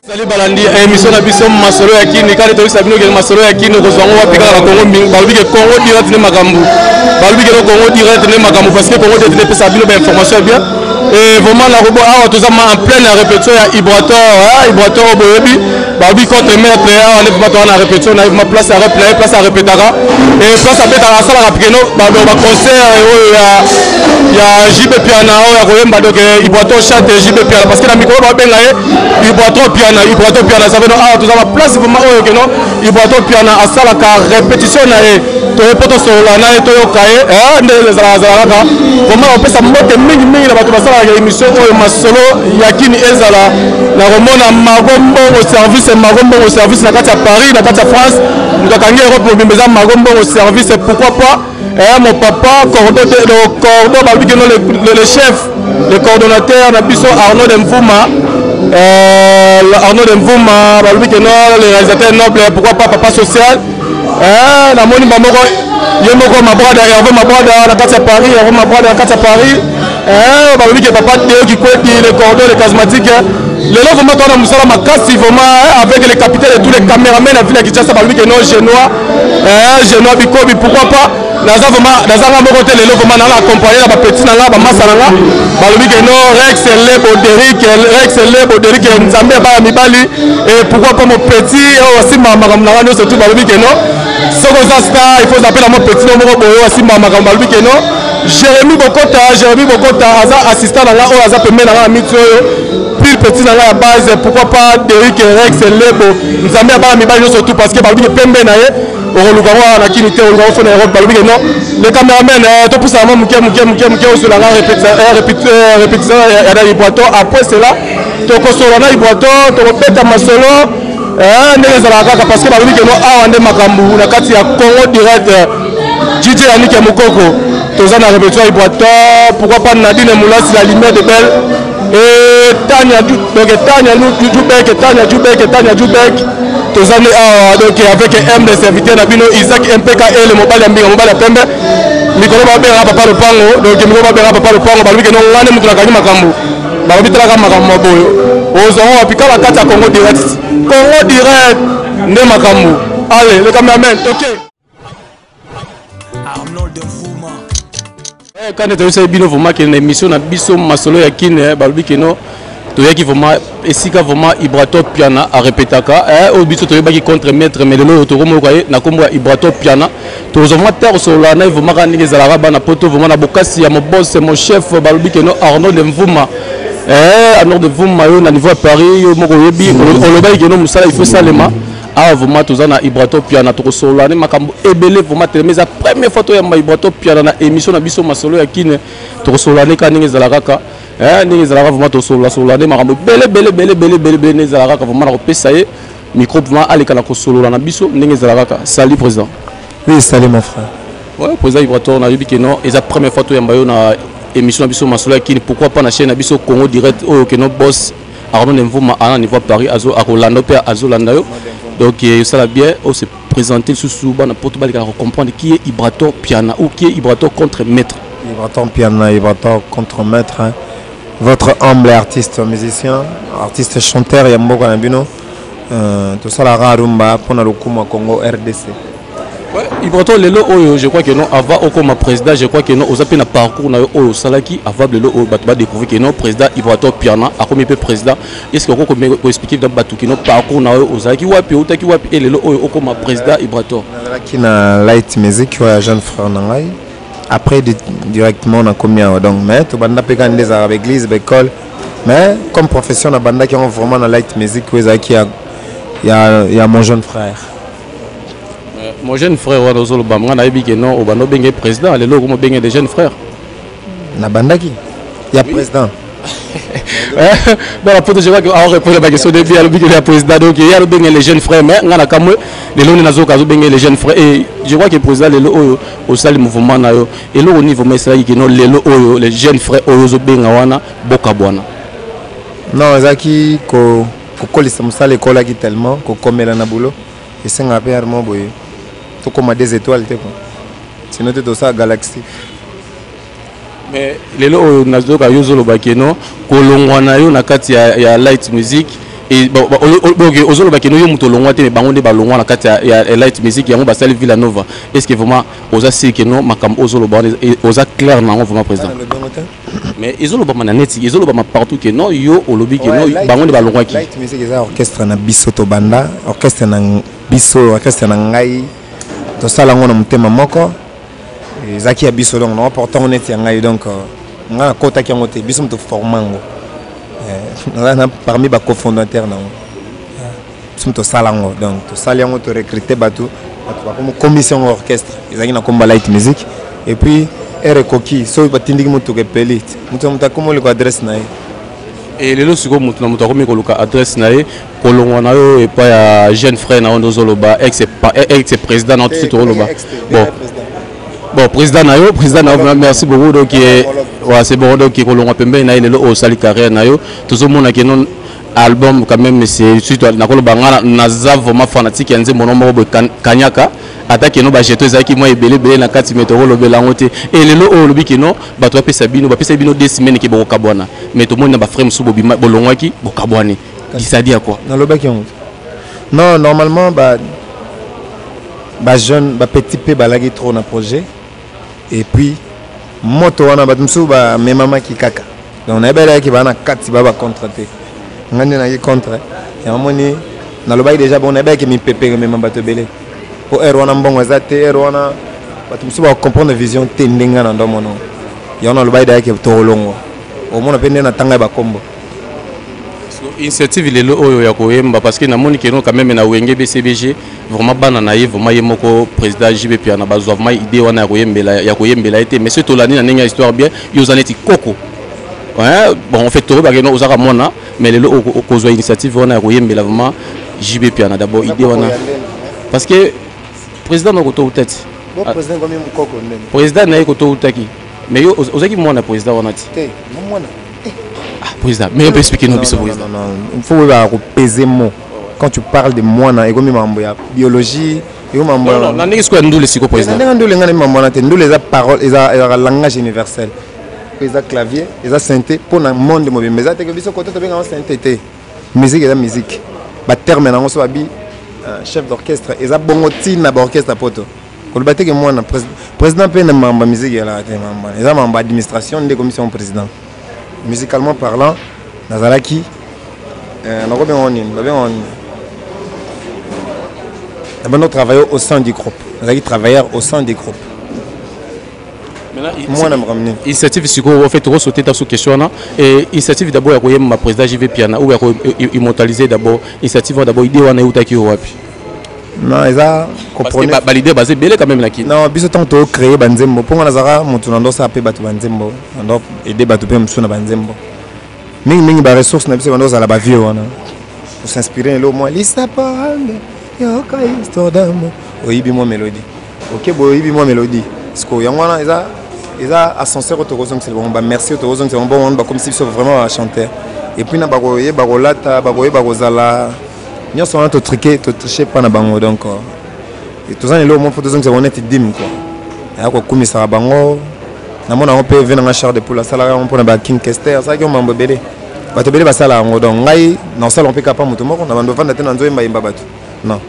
Ezali balandi ya émission na biso masolo ya kini kani toyebisa bino ke masolo ya kini okozwa yango wapi kaka na Congo mingi balobi ke Congo direct nde makambo balobi ke no Congo direct nde makambo parce que Congo direct nde epesaka bino ba information ya bien et vraiment na kobo awa toza ma en pleine répétition ya Ibrator hein, Ibrator oyo boyebi balobi contre maître awa nde vraiment toza na répétition na ye vraiment place ya rep na ye place arépétaka et place abetaka asalaka pikeno ba concert oyo ya ya JB Piana oyo ya koyemba donc Ibrator chante JB Piana parce que na mikolo babenga ye Ibrator Piana, Ibrator Piana, ça veut dire awa toza ba place vraiment oyo keno Ibrator Piana asalaka répétition na ye toye mpo tosolola na ye toyoka ye eh, nde ezalaka zala kaka vraiment opesa mbote mingi mingi na bato basalaka émission oyo masolo ya kini ezala na komona Margot Mbongo service Margot Mbongo service na kati ya Paris na kati ya France moto akangi Europe mobimba eza Margot Mbongo service pourquoi pas Eh, mon papa, cordon, le cordon, bah, le, le, chef, le coordonnateur, na biso Arnaud de Mvuma. Euh, Arnaud de Mvuma, bah, lui, que non, le réalisateur noble, pourquoi pas papa social. Eh, na moni bamoko, ye moko mabrada, Hervé Mabrada, na kati ya Paris, Hervé Mabrada, na kati ya Paris. Eh, balobi ke papa Théo Kikweti, le cordon, le charismatique. Lelo vraiment toza na mosala makasi vraiment eh, avec le capitaine et tous les caméramens na ville ya Kinshasa balobi ke non Genois eh, Genois Bikobi pourquoi pas naza vraiment naza nga moko te lelo vraiment nanga accompagné na ba petit na nga ba masa na nga balobi ke non Rex Lebo Derrick Rex Lebo Derrick Nzambe ya bana mibali et pourquoi pas mon petit oyo asimba makambo na nga nyonso tout balobi ke non soki oza star il faut zapela mon petit no moko boye oyo asimba makambo balobi ke non Jérémy Bokota, Jérémy Bokota aza assistant na nga oyo aza pembeni na nga na miti oyo pile petit na nga ya base pourquoi pas Derrick Rex Lebo Nzambe ya bana mibali nyonso tout parce que balobi ke pembe na ye okoluka ngo na kini te okoluka ngo fo na Europe balobi ke non le cameraman eh, topusana mwa moke moke moke moke osula nga eh, répétition ya na Ibrato après cela tokosolola na Ibrato tokobeta masolo eh, ndenge ezalaka kaka parce que balobi ke non awa nde makambo na kati ya Congo direct DJ Yannick ya Mukoko toza na répétition ya Ibrator pourquoi pas Nadine Moulasi la lumière de belle et Tania donc Tania Djubek Tania Djubek Tania Djubek toza nde awa donc avec M de serviteur na bino Isaac MPKL mobali ya mbinga mobali ya pembe mikolo babengaka papa lopango donc mikolo babengaka papa lopango balobi ke no ngai nde moto nakangi makambo balobi talaka makambo ya boyo ozwa ngo wapi kaka kati ya Congo direct Congo direct nde makambo allez le cameraman toke Arnold Mvuma. Eh, quand toyebisaki bino vraiment ke na émission na biso masolo ya kin eh, balobi keno toyaki vraiment esika vraiment Ibrator Piana arepetaka eh, oyo biso toyebaki contre maître mais lelo oyo tokomoyoka ye na nkombo ya Ibrator Piana tozwa vraiment terre kosolola na ye vraiment kaka ndenge ezalaka bana poto vraiment na bokasi ya mobose mon chef balobi keno Arnaud de Mvuma eh, Arnaud de Mvuma yo na niveau ya Paris yo moko oyebi olobaki keno mosala il faut salema Awa vraiment toza na Ibrator Piana tokosolola ne makambo ebele vraiment telema eza première fois toyamba Ibrator Piana na émission na biso masolo ya kine tokosolola ne kaka ndenge ezala kaka eh, ndenge ezalaka vraiment tosolola solola nde makambo ebele ebele ebele ebele ebele ebele ndenge ezala kaka vraiment nakopesa ye micro vraiment aleka na kosolola na biso ndenge ezala kaka. Salut président. Oui, salut mon frère. Ouais, président Ibrator, nayebi ke non eza première fois toyamba yo na émission na biso masolo ya kine pourquoi pas na chaîne na biso Congo direct oyo ke non boss Arnaud Mvuma ana niveau Paris azo akolanda pe azolanda yo donc ça la bien on se présenter sous bana poto balika comprendre qui est Ibrator Piana ou qui est Ibrator contre maître. Ibrator Piana, Ibrator contre maître hein. Votre humble artiste musicien, artiste chanteur ya mboka na bino euh, tosalaka rumba mpona lokumu ya Congo RDC. Ouais, Ibrator lelo oyo je crois que non avant okoma président je crois que non oza pe na parcours na yo oyo osalaki avant lelo oyo bato ba découvrir que non président Ibrator Piana akomi pe président est-ce que okoki ko expliquer na bato que non parcours na yo ozalaki wapi outaki wapi et lelo oyo okoma président Ibrator? Nazalaki na light music oyo ya jeune frère na ngai après directement nakomi awa donc mais tobanda mpe kaka nde ezalaka ba église ba école mais comme profession nabandaki yango vraiment na light music oyo ezalaki ya, ya, ya mon jeune frère. Mon jeune frère wana ozoloba nga nayebi ke non obanda obenge président lelo okoma obenge des jeunes frères. Nabandaki ya président. Dans la photo je vois que a répondre ba question de bien alobi ke ya président donc ya obenge les jeunes frères mais nga na kamwe lelo nde nazoka azobenge les jeunes frères et je crois que président lelo oyo osali mouvement na yo eloko nini vraiment esalaki ke non lelo oyo les jeunes frères oyo ozobenga wana bokabwana? Non, ezalaki kokolisa mosala ekolaki tellement kokomela na boulot esengaka mpe armo boye tokoma des étoiles te quoi sinon te tosala galaxie. Mais lelo oyo nazoyoka yo ozoloba ke non kolongwa na yo na kati ya, ya light music Ozoloba keno yo moto olongwa te, mais bango nde balongwa na kati ya Light Music, yango basali Villa Nova. Est ce que vraiment oza sûr keno makambo ozoloba wana oza clair na yango vraiment, président? Mais ezolobama na neti, ezolobama partout ke non, yo olobi ke non, bango nde balongwaki. Light Music eza orchestre na biso. Tobanda orchestre na biso, orchestre na ngai, tosala yango na motema moko. Ezalaki ya biso, donc naoporta yango neti ya ngai. Donc ngai nakotaki yango te, biso moto forma yango. Naza na parmi bacofondateur nango. Biso moto tosala yango, donc tosali yango, torecrute bato, bato bakomokomisi yango orchestre. Ezalaki na komba Light Music et puis ere ekoki, soki batindiki motuka epeli, moto na moto akomi oluka adresse na ye. E lelo sikoyo moto na moto akomi koluka adresse na ye. Kolongwa na yo epai ya jeune frère na yo nde ozoloba, ex président na yo, tusi tokoloba bon, président na yo, président na yo, merci beaucoup. Donc ouais, c'est bon. Donc kolongwa pembeni na ye, lelo oyo osali carrière na yo, tozomona ke non, album quand même, c'est surtout nakoloba nga naza vraiment fanatique ya nzembo no moko boye, Kanyaka. Ata keno bajeton ezalaki mwa ebele ebele na kati, me tokolobela yango te. E lelo oyo olobi keno bato bapesa bino, bapesa bino 2 semaines ke bokokabwana, mais tomoni na bafrère mosusu bobima, bolongwaki, bokabwani, c'est-à-dire quoi? Nalobaki yango? Non, normalement ba bajeune, bapetit mpe balaki trop na projet. Et puis moto wana, bato mosusu bamemamaki kaka. Donc nayebelaki baa na kati, baa bacontre te, ngai nde nayaki contre yango. Moni nalobaki déjà, bon, nayebelaki mipepe emema bato ebele po heure wana mbongo eza te. Heure wana bato mosusu bacomprendre vision te ndenge na ndomono yango. Nalobaki dayaki tokolongwa, omona mpe nde na ntanga ya bakombo. Initiative lelo oyo ya koyemba, parce que namoni keno quand même na Wenge BCBG, vraiment bana na ye, vraiment ye moko président JB Piana, bazwa vraiment idée wana ya koyembela ye te. Mais soki tolandi na ndenge ya histoire bien, yo oza neti koko. Ouais, bon, en fait toyebaka no ozaka mwana, mais lelo okozwa initiative wana ya koyembela vraiment JB Piana, d'abord idée wana, parce que président na koto utati président na ye koto utaki, mais yo ozalaki mwana président wana ti? Te, mwana. Ah, président, mais on peut expliquer no biso, président. Non, non, il faut oyebaka kopese mot. Quand tu parles de mwana, ekomi mambo ya biologie, ekomi mambo na ndenge sikoyo ya ndule siko, président. Ndenge ndule, ngai na mambo wana te. Ndule eza parole, ezalaka langage universel. Eza clavier, eza synthé mpo na monde mobimba. Eza teke biso kote tobengango synthé te. Musique eza musique, baterme nango so babi chef d'orchestre, eza bongo ntina baorchestre poto. Koloba teke mwana président mpe na mambo ya musique elaka te. Mambo eza mambo administration nde commission. Président, musicalement parlant, nazalaki, nakobenga nini, babenga nini, nabanda travailler au sein du groupe, nazalaki travailleur au sein du groupe. Mwana makambo nini? Initiative sikoyo, en fait tokosote ta sous question wana. Initiative d'abord ya koyemba président JB Piana ou ya koimmortaliser d'abord, initiative wana d'abord, idée wana eutaki yo wapi? Non, eza baleader baza ebele quand même na Kini. Non, biso ntango tocréer banzembo, mpongo nazalaka motu na ndosala mpe bato banzembo, nando aide bato mpe mosusu na banzembo mingimingi. Baressource na biso bando ozala bavieux wana, osinspire lelo mwa lisapande, yoka histoire d'amour, oyibi mwa mélodie, ok boye, oyibi mwa mélodie. Siko yango wana eza ascenseur oyo tokozongisela bango bamerci, oyo tokozongisela bango bongo wana bakomisi biso vraiment bachanteur. Et puis na bakoyeba kolata, bakoyeba kozala nyonso wana, totriche, totriche mpa na bango. Donc toza na eloko moko mpo tozongisa bango neti dime quoi, aya kokumisaka bango. Namona yango mpe ve nanga Charles de Poule asalaka yango mpona ba King Kester, asalaki yango mambo ebele, bato ebele basala yango. Donc ngai nakosala mpe kapa moto moko na bando ovanda te na nzoyembayemba bato. Non,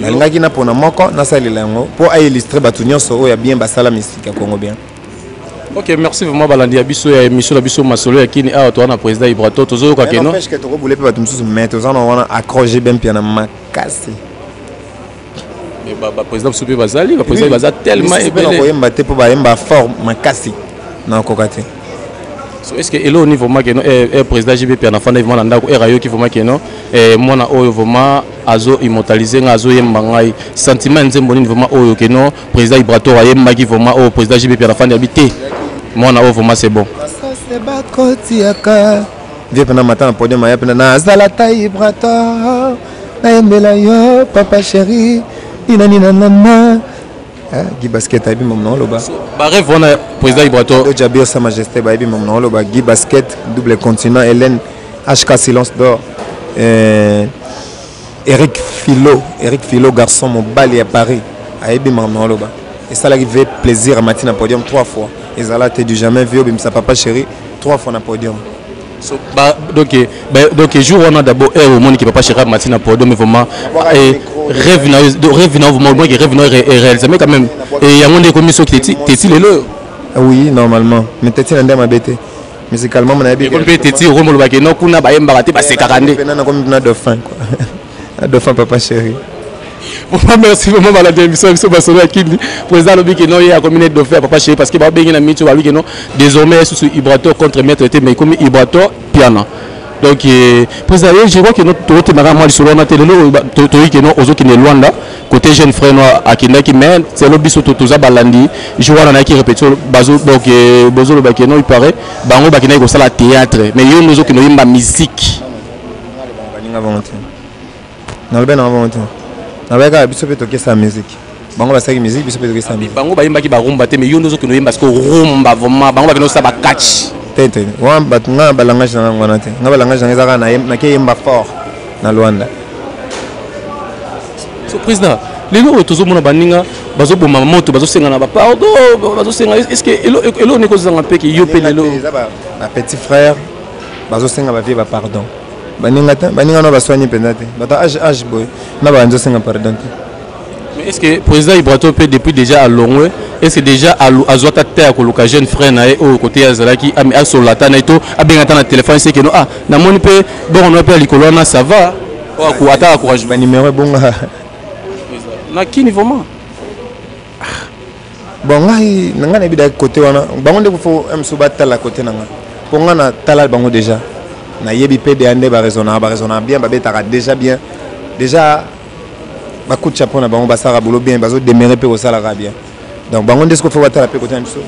nalingaki napona moko nasalela yango mpo aillustre bato nyonso oyo ya bien basala misike ya Congo bien. Ok, merci vraiment. Balandi ya biso ya émission na biso Masolo ya Kini, awa toza na président Ibrato, tozoyoka keno tokobule mpe bato mosusu, mais toza na wana accroche bien mpia na makasi. Baprésident mosusu mpe bazali, baprésident baza tellement ebele. Koyemba te mpo bayemba fort makasi, nakoka te. So est ce que eloko ni vraiment keno président JB mpe anafanda vraiment na ndako, ere ayoki vraiment keno mwana oyo vraiment azo immortaliser ngai, azoyemba ngai, sentiment ya nzembo nini vraiment oyo keno président Ibrator ayembaki, vraiment oyo président JB mpe anafandi abi te, mwana oyo vraiment c'est bon? Masase bakotiaka vie mpena mata na podium, aya mpena nazala ta Ibrator, nayembela yo papa chéri, inani nanana. Guy Basket ayebi mamu na oloba. Barêve wana président Ibrator. Jabir Sa Majesté bayebi mamu na oloba. Guy Basket, Double Continent, Hélène HK, Silence d'Or, Eric Philo, Eric Philo, garçon mobali ya Paris, ayebi mamu na oloba. Esalaki ve plaisir amati na podium trois fois, ezala te du jamais vu obimisa papa chéri trois fois na podium. So, ba, donc, eh, ba, donc jour wana d'abord heure omoni ke papa chéri amati na podium vraiment eh, rêve na yo rêve na yo vraiment omoni ke rêve na yo réalisé mais quand même et yango nde ekomi soki teti teti lelo oyo. Oui, normalement, mais teti na nde mabe te. Musicalement nayebi ekomi mpe teti, okomi olobaka eno kuna bayembaka te, basekaka nde. Pena nakomi na dauphin quoi, na dauphin papa chéri. Vraiment merci vraiment balandi ya émission biso Masolo ya Kindi. Président alobi ke non, ye akomi ne dauphin ya papa chéri, parce que babengi na mitu, balobi ke non, désormais susu Ibrator contre maître te, mais ekomi Ibrator Piana. Donc président ye, je crois que no totemaka mwa lisolo wana te. Lelo toyoki ke non, ozokende Luanda côté jeune frère no akendaki, mais selo biso toza balandi jour wana nayaki répétition, bazo donc bozoloba ke non, il paraît bango bakendaki kosala théâtre, mais yo nde ozokende oyemba musique. Baninga bango te, nalobi nanga bango te, nalobi kaka biso mpe tokesa musique. Bango basalaki musique, biso mpe tokesa musique. Bango bayembaki barumba te, mais yo nde ozokende oyemba siko rumba. Vraiment bango bakende kosala bakatch. Te te, wana bato nga balangage na ngango wana te. Nga balangage nanga eza kaka nakeyemba fort na Luanda. So président, lelo oyo tozomona baninga bazoboma moto, bazosenga na bapardon, bazosenga. Est ce que eloko nini kozanga mpe ke yo mpe lelo? Eza bapetit frère bazosenga bavie bapardon. Baninga te, baninga no baswani mpenza te. Bato age age boye na babandi osenga pardon te. Mais est ce que président Ibrato mpe depuis déjà alongwe, est ce que déjà azwaka te ya koluka jeune frère na ye oyo kote ye azalaki, asolola ata na ye to abenga ata na telefone eseke no, ah namoni mpe bongo no mpe ya likolo wana, ça va, oyo ata encouragement? Banimero ebonga. Na kini vraiment. Bon, ngai na ngai nayebi daki côté wana, bango nde fo mosusu batala côté na ngai, mpo ngai natala bango déjà, nayebi mpe deya nde baraisonnaka, baraisonnaka bien, babetaka déjà bien, déjà bacoup de chapeau na bango, basalaka boulot bien, bazodemere mpe kosalaka bien. Donc bango nde siko fo batala mpe côté na biso.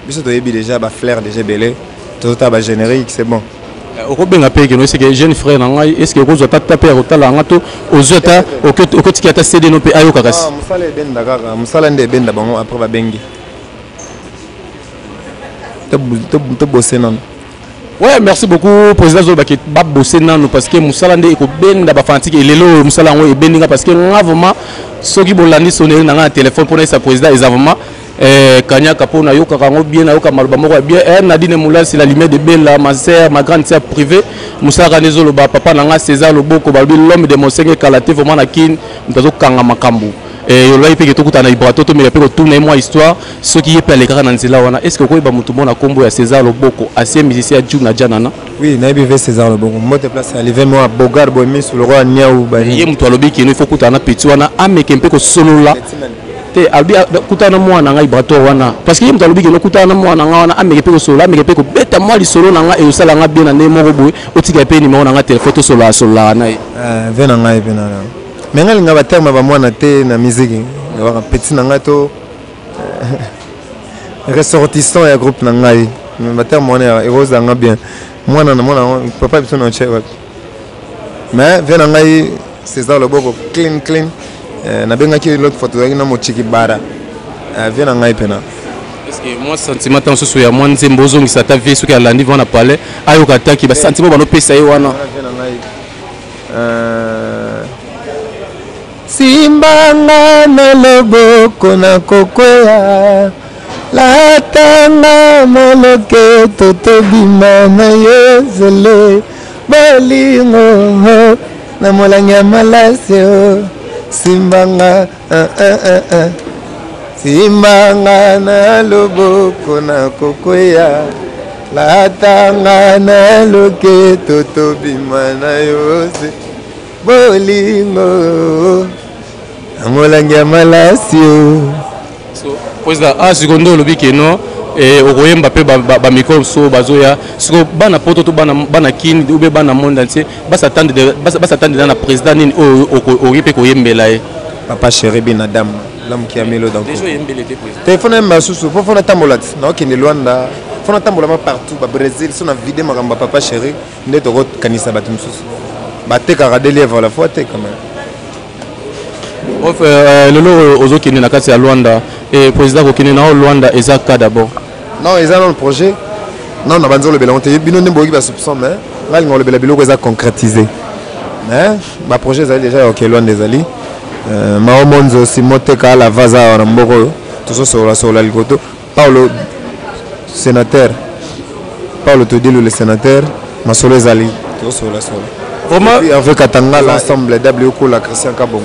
Biso toyebi déjà baflair déjà ebele, tozotala bagénérique, c'est bon. Okobenga mpe keno eseke jeune frère na ngai, est ce que okozwa ata ta mpe ya kotala yanga to ozwi ata okotiki ata cd no mpe ayoka kasi? Ah, mosala ebenda kaka, mosala nde ebenda bango, après babengi tobose nano. Ouais, merci beaucoup président. Zolobaki babose nano parce que mosala nde ekobenda bafanatike. Elelo oyo mosala yango ebendi nga, parce que nga vraiment soki bolandi sonnerie na nga na téléphone mpona esa président, eza vraiment kanyaka mpo nayokaka yango bien, nayoka maloba moko ya bien. Nadine Moulasi, la lumière de Bella, ma sœur, ma grande sœur privée, mosalaka nde ezoloba papa na nga César Loboko, balobi l'homme de Mosenge kala te, vraiment na Kine moto azokanga makambo. Olobaki mpe ke tokutana na Ibrato, tomeka mpe kotuna ye mwa histoire soki ye mpe alekaka na nzela wana. Est ce que okoyeba motu moko na nkombo ya César Loboko, ancien musicien ya Juna Janana? Oui, nayebi ve César Loboko, mbote place alive mwa bogar boye misu lokola niau bani. Ye moto alobi keno il faut kutana na petit wana, ameke mpe kosolola te. Alobi kutana na mwana ngai Ibrator wana, parce que ye moto alobi keno kutana na mwana ngai wana, ameke mpe kosolola, ameke mpe kobeta mwa lisolo na ngai, ekosala nga bien na ndenge moko boye. Otika mpe nimero na ngai telefone, tosolola sololaka na ye. Ve na ngai mpe na me ngai linga baterme ya bamwana te na miziki, waka petit na ngai to ressortissant ya groupe na ngai. Baterme wana ekozanga bien mwana na mwana papa biso na otie wapi. Mais ve na ngai César Loboko, clean clean, nabengaki l'autre fois, tozalaki na mochiki bara, ve na ngai mpena. Est-ce que mwa sentiment ntango mosusu ya mwa nzembo ozongisa ata vie, soki alandi vana palais, ayoka ataki basentiment banopesa ye wana? Ve na ngai, simbanga na loboko na kokwea, latanga na loketo, tobima na yo zele bolingo na molangi ya malasi o simbanga, ah, ah, ah, ah. Simbanga na loboko na kokwea, latanga na loketo, tobima na yo se bolingo na molangi ya malasi o. So président, ah sikoyo nde olobi ke non, okoyemba mpe bamikolo so bazoya sikoyo bana poto to bana Kini ou bien bana monde entier basatande na président nini oyo okoki mpe koyembela ye? Papa chéri bin Adam, l'homme qui a mis l'eau dans Déjà oyembele te, président? Telefone yemba susu mpo fona tambola ti naokende Lwanda, fona tambola ma partout babrésil, so na vide makambo ya papa chéri nde tokokanisa bato mosusu batekaka de lièvre la fois te quand même. Bref, lelo oyo ozokende na kati ya Lwanda, président, kokende na yo Lwanda eza ka d'abord? Non, eza nano projet, non na banzi olobela yango te. Bino nde boyoki basoupçon, mais ngai linga olobela biloko eza concrétisé, mais baprojet ezali déjà ya oke Lwanda ezali. Mao Monzo Simo Teka la vaza awa na mboka oyo, tozosolola solola likoto Paulo sénateur. Paulo Todilu le sénateur, masolo ezali tosolola solo. Vraiment. Hervé Katangala ensemble W Kola Christian Kabongo.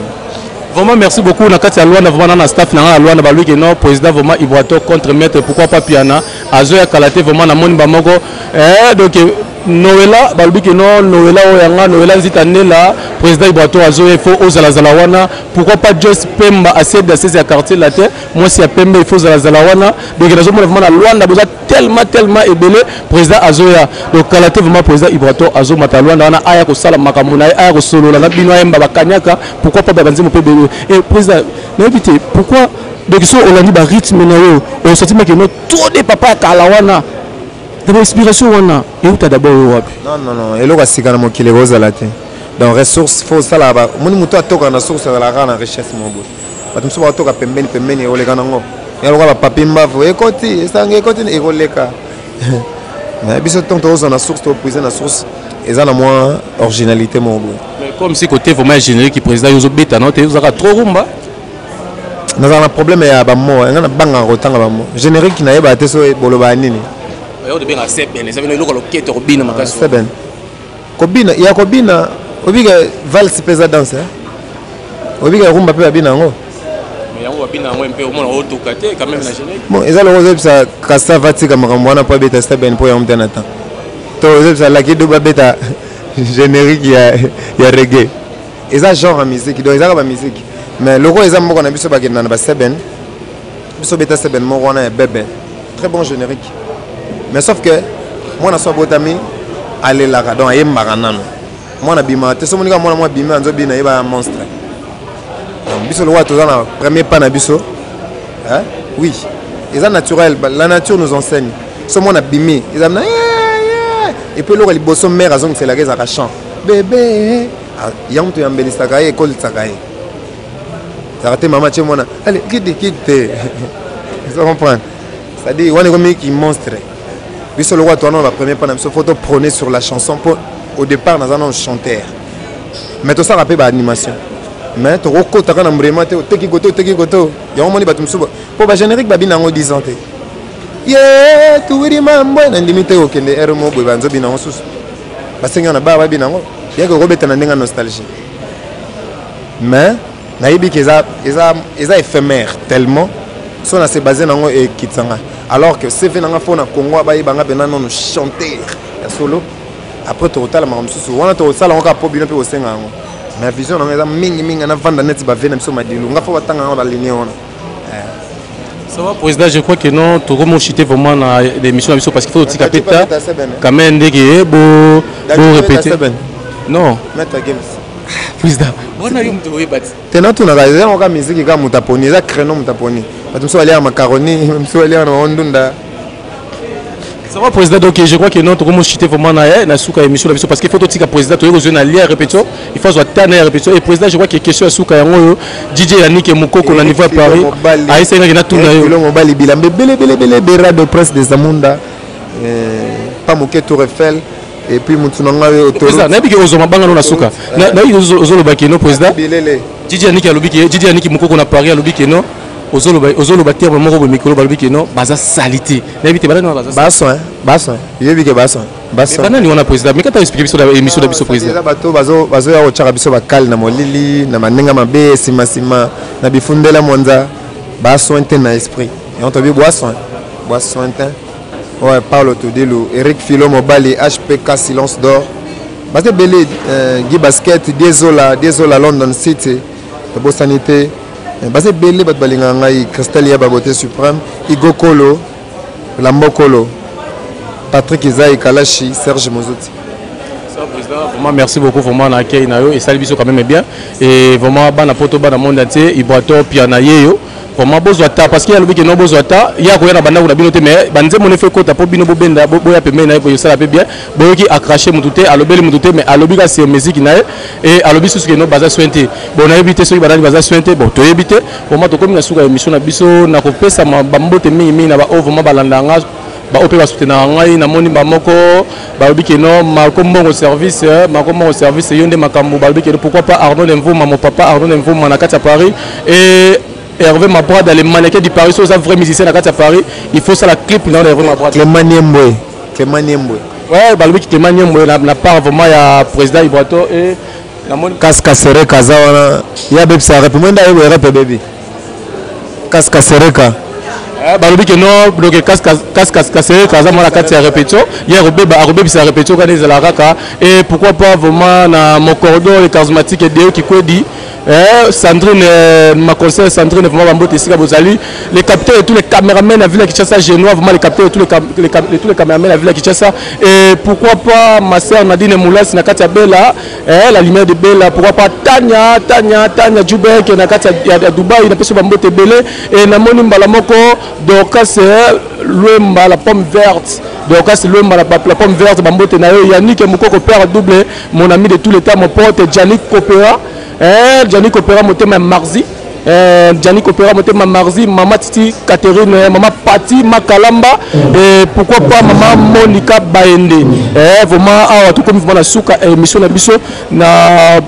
Vraiment merci beaucoup na kati ya Luanda, vraiment na staff na nga ya Luanda balobi que non, président vraiment Ibrato contre maître pourquoi pas Piana azoya kala te. Vraiment namoni ba moko donc Noëlla balobi que non, Noëlla oyo yanga Noëlla Nzita Nela, président Ibrato azoya, il faut ozala zala wana. Pourquoi pas Joyce Pemba asede asese ya quartier la te, mwasi ya Pembe, il faut ozala zala wana. Donc nazomona vraiment na Luanda boza tellement tellement ebele, président azoya donc kala te. Vraiment président Ibrato azomata Luanda wana, aya kosala makambo na ye, aya kosolola na bino, ayemba bakanyaka, pourquoi pas banzembo mpe ebele. Et président, nayebi te pourquoi, donc so olandi barythme na yo, osenti meke no trop de papa ya kala wana. D'abord inspiration wana euta d'abord oyo wapi? Non, non, non, eloko ya sika na mokili ekozala te. Donc ressource faut osala, omoni moto atoka na source, azalaka kaka na richesse moko boye. Bato mosusu batoka pembeni pembeni, ekoleka nango ya lokola bapapi mbavu, ekoti esangi, ekoti, ekoleka. Mais biso ntango tozwa na source, topuise na source, eza na mwa originalité moko boye. Mais comme si côté vraiment générique, président, yo ozobeta na te, ozalaka trop rumba. Nazala na problème ya bamo nga nabangaka kotanga bamo générique, nayebaka te so bolobaka nini. Oyo tobenga seben, eza bino eloko loketo kobina makasi. Seben, kobina ya kobina, obika valse mpe eza danse, obika rumba mpe babina yango. Mais yango babina yango mpe omona otoka te quand même na générique. Bon, eza loko ozoyebisa Kasava tika makambo wana mpo abeta seben, mpo yango mte na temps to ozoyebisa Laki Do babeta générique ya reggae. Eza genre ya musique, donc ezaka bamusique, mais loko eza mboka na biso, bakenda na baseben, biso beta seben moko wana ya bebe, très bon générique. Mais sauf que mwana so abotami alelaka, donc ayembaka nano, mwana bima te. So monika mwana mwa bima anzobina, yeba ya monstre. Donc biso lokola toza na premier pas na biso, hein? Oui, eza naturel, la nature nous enseigne. So mwana bimi eza na, et puis eloko liboso mare azongiselaka ezalaka chant bébé. Yango moto yambelisaka ye, ekolisaka ye, ezalaka te mama tie mwana ale kidi kidi te. Ozo comprendre? C'est-à-dire wana ekomi ki monstre. Biso lokola towana na bapremier pas na biso, faut toprôner sur la chanson, mpo au départ naza nano chanteur, mais tosalaka mpe baanimation, mais tokokotaka na mrema te, oteki koto, oteki koto. Yango moni bato mosusu mpo bagénérique babina yango 10 ans te, ye tuwiri mambo nandimi te kokende ere mo boye, banzobina yango susu, basengi na bar babina yango, yaki okobeta na ndenge ya nostalgie. Mais nayebi ke eza éphémère tellement so na se base nango ekitisa nga, alors que CV nanga fo na Congo bayebanga mpena nono chanteur ya solo. Après tokotala makambo mosusu wana, tokosala yango kaka mpo bino mpe kosenga yango. Mais vision nango eza mingimingi navanda neti bave na biso Madilu, nga fo batanga yango balinie wana. Ça va, président, je crois que non, tout chuter vraiment dans l'émission parce qu'il faut aussi capita quand même ndenge bo bo répéter. Non. Maître Games. Président, wana yo mutu oyeba ti. Te, natunaka, eza yango kaka musique kaka moto aponi, eza créneau moto aponi. Bato mosusu baliaka macaroni, mosusu baliaka na bango ndunda. Ça va, président, donc je crois que non, tout chuter vraiment na suka émission na biso parce qu'il faut totika président toyeko jouer na lien répétition, il faut soit tana ya répétition. Et président, je crois que question ya suka yango yo DJ Yannick Mukoko na niveau ya Paris. Aïssa ngaki na tuna yo. Filo mobali bilambe bele bele bele bera de presse de Zamunda. Pas moke Tour Eiffel et puis mutu na ngai autoroute. Président, nayebi ke ozoma banga no na suka. Nayebi ozoloba ke no, président. Bilele. DJ Yannick alobi ke DJ Yannick Mukoko na Paris alobi ke no, ozoloba terme moko boye mikolo, balobi ke no baza sali te. Nayebi te banani wana baza. Basoin, basoin. Yebi ke basoin. Basoin. Banani wana, président? Mais kata expliquer biso na émission na biso, président. Eza bato bazoya kotyaka biso bakale na molili na bandenge mabe, nsima na bifundela mwanza, basoin te na esprit. Yango tobi boasoin, boasoin te. Ouais, Paulo Todilu, Eric Philo Mobali, HPK Silence d'Or, baza ebele, Guy Basket, Diezola, Diezola London City, tobosani te. Baza ebele bato balingaka ngai, Christelle ya Babote Suprême, Igo Kolo, Lambo Kolo, Patrick Izai Kalashi, Serge Mozuti. Ça, président, vraiment merci beaucoup vraiment na accueil na yo esali biso quand même bien. Et vraiment bana poto, bana monde entier, Ibrato Piana yeyo, vraiment bozwa ta parce que alobi ke no, bozwa ta ya koya na bandako na bino te, mais banzembo ne fe kota mpo bino bobenda boya pembeni na ye po esala mpe bien. Boyoki acrache motu te, alobeli motu te, mais alobi kasi musique na ye. Et alobi susu ke no baza soin te. Bon, nayebi te soki banani baza soin te. Bon, toyebi te. Vraiment tokomi na suka ya émission na biso, na kopesa bambote mingimingi na baoyo vraiment balanda nga, baoyo mpe basoutenaka ngai. Namoni bamoko balobi ke no Marco Mbongo Service, Marco Mbongo Service, yo nde makambo. Balobi ke pourquoi pas Arnaud Mvuma, mon papa Arnaud Mvuma na kati ya Paris, et Hervé Mabrada, le mannequin du Paris. So oza vrai musicien na kati ya Paris, il faut sala clip na Hervé Mabrada. Clément Niembwe. Clément Niembwe. Ouais, balobi Clément Niembwe na part vraiment ya président Ibrato et namoni Kaska Sereka aza wana ye abebisa rep mwenda ye boye rep ebebi Kaska Sereka. Eh, balobi ke non, donc Kaska Sereka aza mwana kati ya répétition, ye akobeba, akobebisa répétition kana ezala kaka. Et pourquoi pas vraiment na Mokordo le charismatique Deo Kikwedi, eh, Sandrine, eh, ma conseil Sandrine, vraiment bambote esika bozali, les capitaines et tous les caméramens na ville ya Kinshasa Genois, vraiment les capitaines et tous les cam les cam tous les caméramens na ville ya Kinshasa. Et pourquoi pas ma sœur Nadine Moulas na kati ya Bella, eh, la lumière de Bella, pourquoi pas Tania, Tania, Tania Jubek na kati ya Dubaï, na peso bambote ebele. Et namoni mbala moko Dorcas, eh, Luemba la pomme verte, Dorcas Luemba la pomme verte, bambote na yo. Yannick Mukoko père double, mon ami de tous les temps, mon pote Yannick Kopera, eh, Yannick Kopera motema Marzi, eh, Yannick Kopera motema Marzi, mama Titi Catherine, eh, mama Pati Makalamba, et pourquoi pas mama Monica Baende. Eh, vraiment awa tokomi vraiment na suka émission na biso na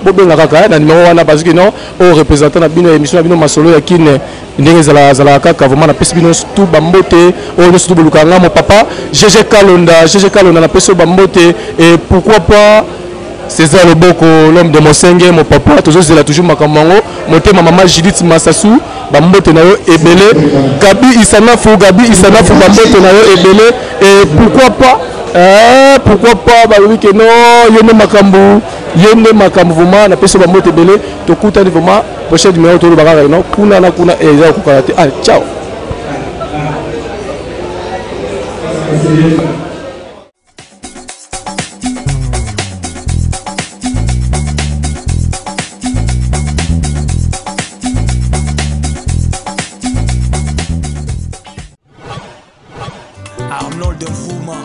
bobenga kaka na numéro wana, parce que non oyo représentant na bino émission na bino masolo ya Kine ndenge ezalaka kaka. Vraiment napesi bino tout bambote oyo nyonso tu bolukaka nga, mon papa GG Kalonda, GG Kalonda, napesi oyo bambote. Et pourquoi pas César Loboko, l'homme de Mosenge, mon papa, tozozela toujours makambo yango, motema mama Judith Masasu, bambote na yo ebele. Gabi Isanafu, Gabi Isanafu, bambote na yo ebele. Et pourquoi pas, eh, pourquoi pas balobi ke non, yo nde makambo, yo nde makambo, vraiment napesi yo bambote ebele. Tokutani vraiment prochain numéro, toloba kaka non kuna na kuna eza kokokana te. Allez, ciao. Arnold Mvuma.